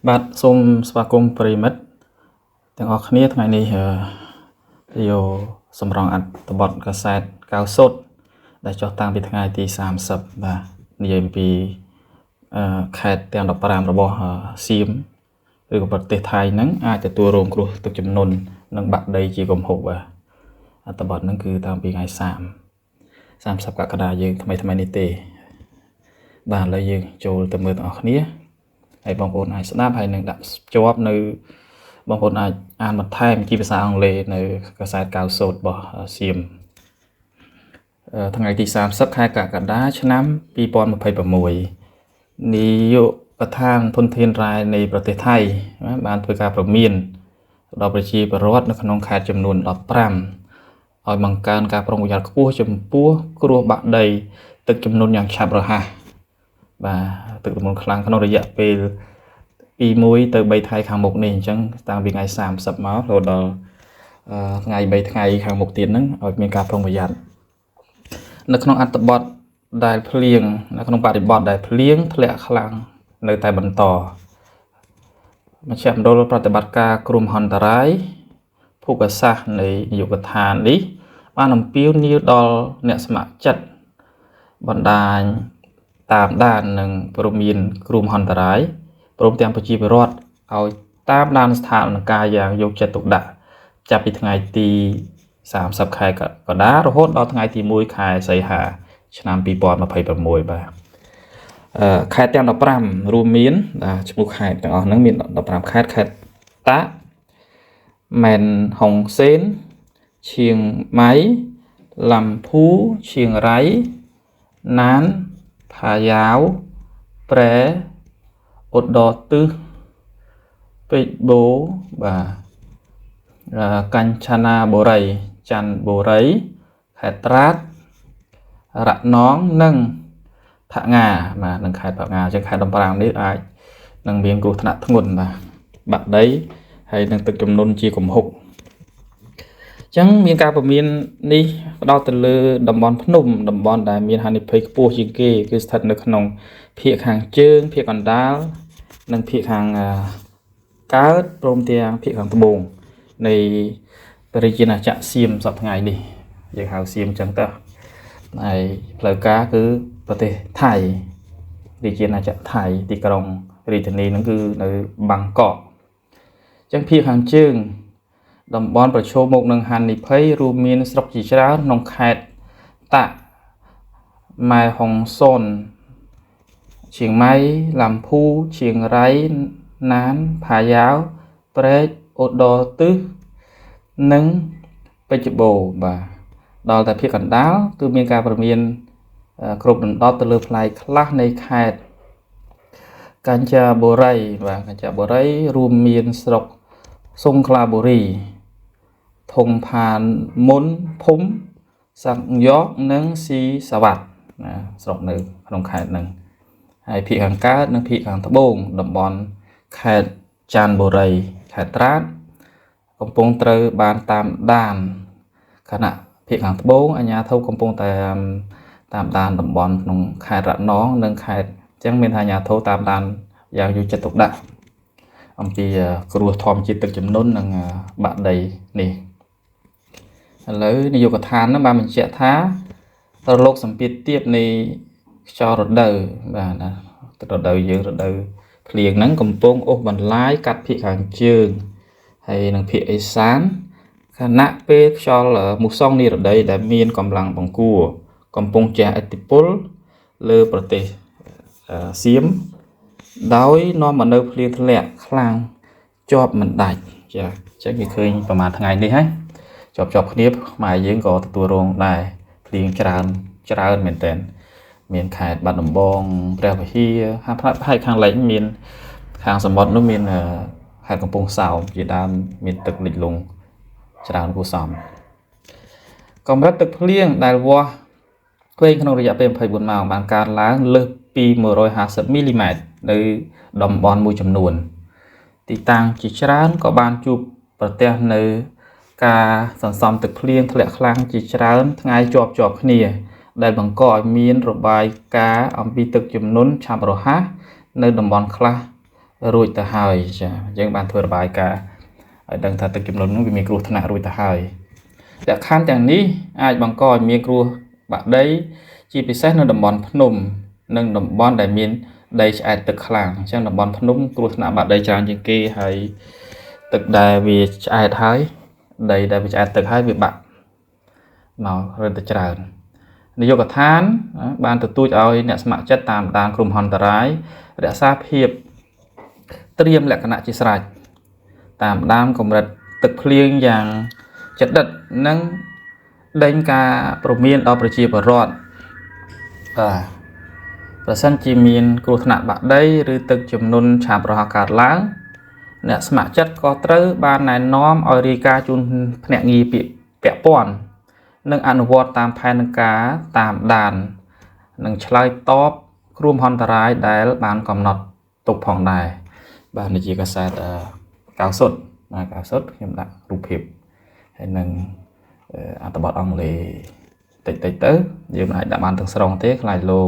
បាទសូមស្វាគមន៍ប្រិយមិត្តទាំងអស់គ្នាថ្ងៃនេះយកសម្រងអត្ថបទកាសែតកៅសុតដែលចុះតាំងពីថ្ងៃទី30បាទនិយាយអំពីខេត្តទាំង15របស់សៀមឬក៏ប្រទេសថៃហ្នឹងអាចទទួលរងគ្រោះទឹកជំនន់និងបាក់ដីជាគំហុកបាទអត្ថបទហ្នឹងគឺតាំងពីថ្ងៃ30កក្កដាយើងថ្មីថ្មីនេះទេបាទឥឡូវយើងចូលទៅមើលទាំងអស់គ្នាហើយបងប្អូនអាចស្ដាប់ហើយនឹងដាក់ភ្ជាប់នៅបងប្អូនអាចអានបន្ថែមជាភាសាអង់គ្លេសនៅកាសែតកៅសូតរបស់សៀមថ្ងៃទី30ខែកក្កដាឆ្នាំ2026នាយកដ្ឋានធនធានរ៉ែនៃប្រទេសថៃបានធ្វើការព្រមានដល់ប្រជាពលរដ្ឋនៅក្នុងខេត្តចំនួន15ឲ្យបង្កើនការប្រុងប្រយ័ត្នខ្ពស់ចំពោះគ្រោះបាក់ដីទឹកជំនន់យ៉ាងឆាប់រហ័សបាទទឹកជំនន់ខ្លាំងក្នុងរយៈពេលពី1ទៅ3ថ្ងៃខាងមុខនេះអញ្ចឹងតាំងពីថ្ងៃ30មករហូតដល់ថ្ងៃ3ថ្ងៃខាងមុខទៀតហ្នឹងឲ្យមានការប្រុងប្រយ័ត្ននៅក្នុងអត្ថបទដែលភ្លៀងនៅក្នុងបរិបទដែលភ្លៀងធ្លាក់ខ្លាំងនៅតែបន្តមជ្ឈមណ្ឌលប្រតិបត្តិការគ្រោះមហន្តរាយភូមិសាស្ត្រនៃនាយកដ្ឋាននេះបានអំពាវនាវដល់អ្នកស្ម័គ្រចិត្តបណ្ដាញតាមដាននិងព្រមានគ្រោះមហន្តរាយព្រមទាំងប្រជាពលរដ្ឋឲ្យតាមដានស្ថានភាពយ៉ាងយកចិត្តទុកដាក់ចាប់ពីថ្ងៃទី30ខែកក្កដារហូតដល់ថ្ងៃទី1ខែសីហាឆ្នាំ2026បាទខេត្តទាំង15រួមមានឈ្មោះខេត្តទាំងអស់ហ្នឹងមាន15ខេត្តខេត្តតាក់ម៉ែនហុងសេនឈៀងម៉ៃឡាំភូឈៀងរៃណានផាយ៉ាវប្រែឧត្តរទិសពេជ្របូបាទកញ្ឆាណាបុរីច័ន្ទបុរីខេត្តត្រាតរណងនិងផងាបាទនឹងខេត្តផងាអញ្ចឹងខេត្ត15នេះអាចនឹងមានគ្រោះថ្នាក់ធ្ងន់បាទបាក់ដីហើយនឹងទឹកជំនន់ជាគំហុកអញ្ចឹងមានការពមៀននេះផ្ដោតទៅលើតំបន់ភ្នំតំបន់ដែលមានហានិភ័យខ្ពស់ជាងគេគឺស្ថិតនៅក្នុងភាគខាងជើងភាគកណ្ដាលនិងភាគខាងកើតព្រមទាំងភាគខាងត្បូងនៃប្រជាណាចក្រសៀមសប្តាហ៍ថ្ងៃនេះយើងហៅសៀមអញ្ចឹងទៅហើយផ្លូវការគឺប្រទេសថៃរាជាណាចក្រថៃទីក្រុងរាជធានីហ្នឹងគឺនៅបាងកកអញ្ចឹងភាគខាងជើងតំបន់ប្រឈមមុខនឹងហានិភ័យរួមមានស្រុកជាច្រើនក្នុងខេត្តតាក់ម៉ែហុងសុនឈៀងម៉ៃឡាំភូឈៀងរៃណានផាយ៉ាវព្រែកឧត្តរទិសនិងពេជ្របូរបាទដល់តែភាគកណ្ដាលគឺមានការព្រមានគ្រប់ដណ្ដប់ទៅលើផ្នែកខ្លះនៃខេត្តកញ្ចាបុរីបាទកញ្ចាបុរីរួមមានស្រុកសុងខ្លាបុរីធុងផានមុនភុំសាក់យកនិងស៊ីសាវ៉ាត់ណាស្រុកនៅក្នុងខេត្តហ្នឹងហើយភាគខាងកើតនិងភាគខាងត្បូងតំបន់ខេត្តច័ន្ទបុរីខេត្តត្រាតកំពុងត្រូវបានតាមដានខណៈភាគខាងត្បូងអាជ្ញាធរកំពុងតែតាមដានតំបន់ក្នុងខេត្តរណងនិងខេត្តអញ្ចឹងមានថាអាជ្ញាធរតាមដានយ៉ាងយកចិត្តទុកដាក់អំពីគ្រោះធម្មជាតិទឹកជំនន់និងបាក់ដីនេះឥឡូវនាយកដ្ឋានហ្នឹងបានបញ្ជាក់ថារលកសម្ពាធទាបនៃខ្យល់រដូវបាទណារដូវយើងរដូវភ្លៀងហ្នឹងកំពុងអូសបន្លាយកាត់ភាគខាងជើងហើយនិងភាគឦសានខណៈពេលខ្យល់មូសុងនិរដីដែលមានកម្លាំងបង្គួរកំពុងជះឥទ្ធិពលលើប្រទេសសៀមដោយនាំមកនៅភ្លៀងធ្លាក់ខ្លាំងជាប់មិនដាច់ចាអញ្ចឹងគេឃើញប្រហែលថ្ងៃនេះហើយជាប់គ្នាខ្មែរយើងក៏ទទួលរងដែរភ្លៀងច្រើនច្រើនមែនតើមានខេត្តបាត់ដំបងព្រះវិហារហាផ្នែកខាងលិចមានខាងសមុទ្រនោះមានខេត្តកំពង់សោមជាដើមមានទឹកលិចលង់ច្រើនគួរសមកម្រិតទឹកភ្លៀងដែលវាស់វែងក្នុងរយៈពេល24ម៉ោងបានកើនឡើងលើសពី150មីលីម៉ែត្រនៅតំបន់មួយចំនួនទីតាំងជាច្រើនក៏បានជួបប្រទះនៅការសន្សំទឹកភ្លៀងធ្លាក់ខ្លាំងជាច្រើនថ្ងៃជាប់គ្នាដែលបង្កឲ្យមានរបាយការណ៍អំពីទឹកជំនន់ឆាប់រហ័សនៅតំបន់ខ្លះ រួចទៅហើយចាយើងបានធ្វើរបាយការណ៍ឲ្យដឹងថាទឹកជំនន់នោះវាមានគ្រោះថ្នាក់រួចទៅហើយលក្ខខណ្ឌទាំងនេះអាចបង្កឲ្យមានគ្រោះបាក់ដី ជាពិសេសនៅតំបន់ភ្នំ និងតំបន់ដែលមានដីឆ្អែតទឹកខ្លាំងអញ្ចឹងតំបន់ភ្នំគ្រោះថ្នាក់បាក់ដីច្រើនជាងគេហើយទឹកដែលវាឆ្អែតហើយដីដែលវាឆ្អែតទឹកហើយវាបាក់មករឹតតែច្រើននាយកដ្ឋានបានទទូចឲ្យអ្នកស្ម័គ្រចិត្តតាមដានគ្រោះមហន្តរាយរក្សាភាពត្រៀមលក្ខណៈជាស្រេចតាមដានកម្រិតទឹកភ្លៀងយ៉ាងជិតដិតនិងដេញការព្រមានដល់ប្រជាពលរដ្ឋបាទប្រសិនជាមានគ្រោះថ្នាក់បាក់ដីឬទឹកជំនន់ឆាបរហ័សកើតឡើងអ្នកស្ម័គ្រចិត្តក៏ត្រូវបានណែនាំឲ្យរាយការណ៍ជូនភ្នាក់ងារពាក់ព័ន្ធនិងអនុវត្តតាមផែនការតាមដាននិងឆ្លើយតបគ្រោះមហន្តរាយដែលបានកំណត់ទុកផងដែរបាទនេះជាកាសែតកៅសុតបាទកៅសុតខ្ញុំដាក់រូបភាពហើយនឹងអត្ថបទអង់គ្លេសតិចតិចទៅយើងមិនអាចដាក់បានទាំងស្រុងទេខ្លាចលោ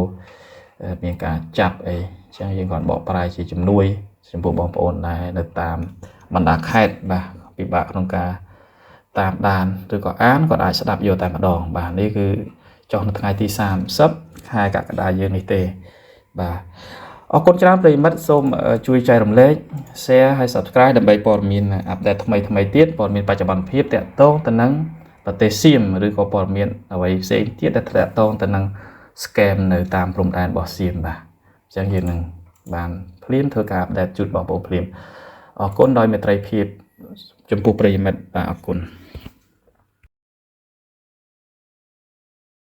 មានការចាប់អីអញ្ចឹងយើងគ្រាន់បកប្រែជាជំនួយចំពោះបងប្អូនដែលនៅតាមបណ្ដាខេត្តបាទពិបាកក្នុងការតាមដានឬក៏អានគាត់អាចស្ដាប់យកតែម្ដងបាទនេះគឺចុះនៅថ្ងៃទី30ខែកក្កដាយើងនេះទេបាទអរគុណច្រើនប្រិយមិត្តសូមជួយចែករំលែក share ហើយ subscribe ដើម្បីព័ត៌មាន update ថ្មីថ្មីទៀតព័ត៌មានបច្ចុប្បន្នភាពតាក់ទងទៅនឹងប្រទេសសៀមឬក៏ព័ត៌មានអ្វីផ្សេងទៀតដែលតាក់ទងទៅនឹង scam នៅតាមព្រំដែនរបស់សៀមបាទអញ្ចឹងយើងនឹងបានភ្លាមធ្វើការ update ជូនបងប្អូនភ្លាមអរគុណដោយមេត្រីភាពចំពោះប្រិយមិត្តបាទអរគុណ។